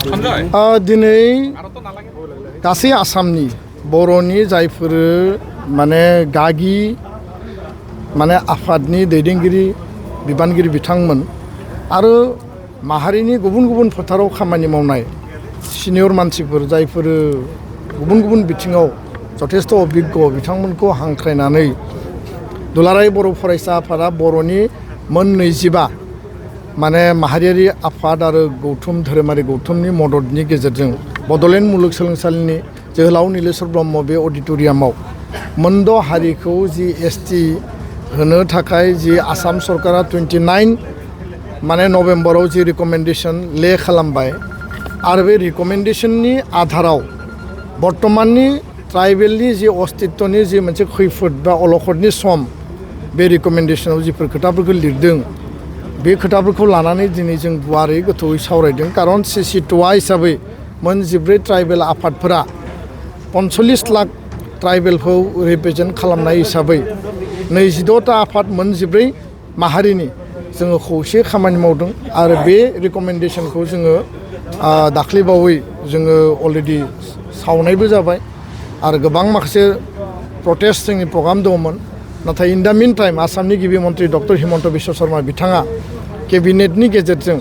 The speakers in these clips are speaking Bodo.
दिनै गासै आसामनि बर'नि जायफोर माने गागि माने आफादनि दैदेनगिरि बिबानगिरि बिथांमोन आरो माहारिनि गुबुन गुबुन फोथाराव खामानि मावनाय सिनियर मानसिफोर जायफोर गुबुन गुबुन बिथिङाव जथेस्थ अभिज्ञ बिथांमोनखौ हांख्रायनानै दुलाराय बर' फरायसा आफादा बर'नि मोन 25 माने माहारियारि आफाद आरो गौथुम धोरोमारि गौथुमनि मददनि गेजेरजों बड'लेण्ड मुलुगसोलोंसालिनि जोहोलाव नीलेश्वर ब्रह्म बे अडिट'रियामाव मोनद' हारिखौ जि एसटि होनो थाखाय जि आसाम सरकारा 29 माने नभेम्बराव जि रिकमेन्डेशन ले खालामबाय आरो बे रिकमेन्डेशननि आधाराव बर्तमाननि ट्राइबेलनि जि अस्तित्वनि जि मोनसे खैफोद बा अलखदनि सम बे रिकमेन्डेशनाव जिफोर खोथाफोरखौ लिरदों बे खोथाफोरखौ लानानै दिनै जों गुवारै गोथौयै सावरायदों कारन सिसिट'आ हिसाबै मोन 14 ट्राइबेल आफादफोरा 45 लाख ट्राइबेलखौ रिप्रेजेन्ट खालामनाय हिसाबै 22टा आफाद मोन 14 माहारिनि जोङो खौसे खामानि मावदों आरो बे रिकमेन्डेशनखौ जोङो दाख्लैबावै जोङो अलरेडि सावनायबो जाबाय आरो गोबां माखासे प्रटेस्ट जोंनि प्रग्राम दङमोन नाथाय इन दा मिन टाइम आसामनि गिबि मन्त्रि डक्टर हिमन्त बिश्व शर्मा बिथाङा केबिनेटनि गेजेरजों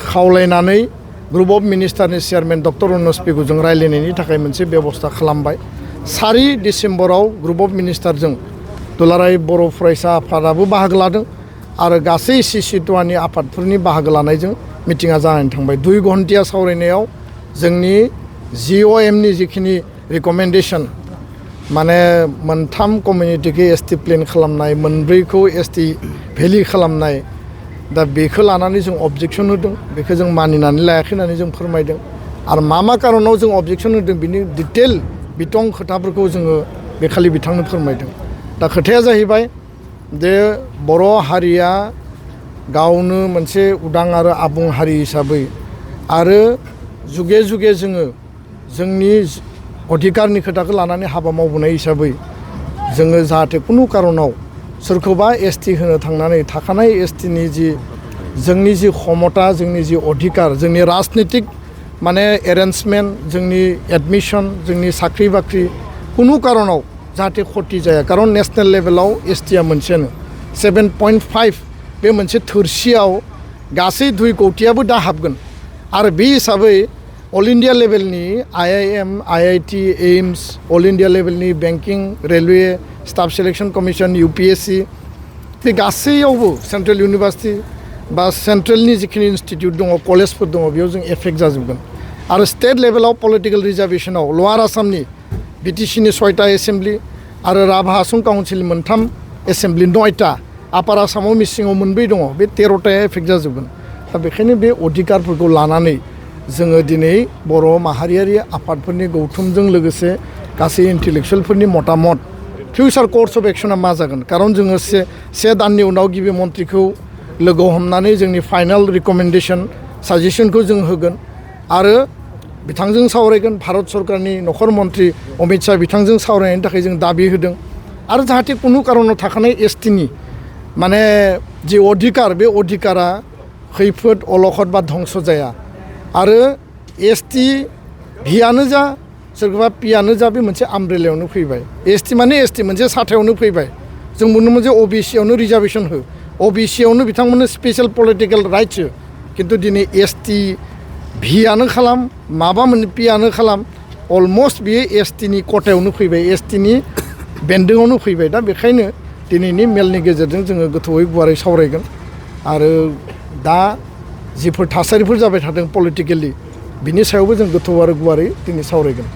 खावलायनानै ग्रुप अफ मिनिस्टारनि चेयारमेन डक्टर अनुज पेगुजों रायलायनायनि थाखाय मोनसे बेबस्था खालामबाय 4 डिसेम्बराव ग्रुप अफ मिनिस्टारजों दुलाराय बर' फरायसा आफादाबो बाहागो लादों आरो गासै सिसिट'आनि आफादफोरनि बाहागो लानायजों मिटिङा जानानै थांबाय 2 घन्टिया सावरायनायाव जोंनि जिअएमनि जिखिनि रिकमेन्डेशन माने मोनथाम कमिउनिटिखौ एसटि प्लेन खालामनाय 4खौ एसटि भेलि खालामनाय दा बेखौ लानानै जों अबजेक्सन होदों बेखौ जों मानिनानै लायाखै होननानै जों फोरमायदों आरो मा कारनाव जों अबजेक्सन होदों बिनि डिटेल बिथं खोथाफोरखौ जोङो बेखालि बिथांनो फोरमायदों दा खोथाया जाहैबाय जे बर' हारिया गावनो मोनसे उदां आरो आबुं हारि हिसाबै आरो जुगे जुगे जोङो जोंनि अधिकारनि खोथाखौ लानानै हाबा मावबोनाय हिसाबै जोङो जाहाथे कुनु कारनाव सोरखौबा एसटि होनो थांनानै थाखानाय एसटिनि जि जोंनि जि क्षमता जोंनि जि अधिकार जोंनि राजनितिक माने एरेन्जमेन्ट जोंनि एडमिशन जोंनि साख्रि बाख्रि कुनु कारनाव जाहाथे खति जाया कारन नेशनेल लेभेलाव एसटिया मोनसेयानो 7.5 बे मोनसे थोरसियाव गासै 2 कौटियाबो दा हाबगोन आरो बे हिसाबै अल इन्डिया लेभेलनि IIM IIT AIIMS all India लेभेलनि banking railway staff selection commission UPSC बे गासैयावबो सेन्ट्रेल इउनिभार्सिटि बा सेन्ट्रेलनि जिखिनि इन्स्टिट्यूट दङ कलेजफोर दङ बेयाव जों एफेक्ट जाजोबगोन आरो स्टेट लेभेलाव पलिटिकल रिजार्भेशनाव लवार आसामनि बिटिसिनि 6टा एसेम्ब्लि आरो राभा आसुं काउन्सिल 3 एसेम्ब्लि 9टा आपार आसामाव मिसिङाव 2 दङ बे 13टाया एफेक्ट जाजोबगोन दा बेखायनो बे अधिकारफोरखौ लानानै जोङो दिनै बर' माहारियारि आफादफोरनि गौथुमजों लोगोसे गासै इन्टेलेक्सुवेलफोरनि मतामत फिउचार कर्स अफ एक्शना मा जागोन कारन जोङो से दाननि उनाव गिबि मन्थ्रिखौ लोगो हमनानै जोंनि फाइनाल रिकमेन्डेशन साजेसनखौ जों होगोन आरो बिथांजों सावरायगोन भारत सरकारनि नखर मन्त्रि अमित शाह बिथांजों सावरायनायनि थाखाय जों दाबि होदों आरो जाहाथे कुनु कारनाव थाखानाय एसटिनि माने जि अधिकार बे अधिकारा खैफोद अलखद बा धंस जाया आरो एसटि भियानो जा सोरखौबा पियानो जा बे मोनसे आमब्रेलायावनो फैबाय एसटि माने एसटि मोनसे साथायावनो फैबाय जों बुंनो मोनसे अबिसियावनो रिजार्भेसन हो अबिसियावनो बिथांमोननो स्पेशल पलिटिकेल राइट्स हो खिन्थु दिनै एसटि भियानो खालाम माबा मोनसे पियानो खालाम अलमस्ट बियो एसटिनि कटायावनो फैबाय एसटिनि बेन्दोङावनो फैबाय दा बेखायनो दिनैनि मेलनि गेजेरजों जोङो गोथौयै गुवारै सावरायगोन आरो दा जिफोर थासारिफोर जाबाय थादों पलिटिकेलि बिनि सायावबो जों गोथौ आरो गुवारै दिनै सावरायगोन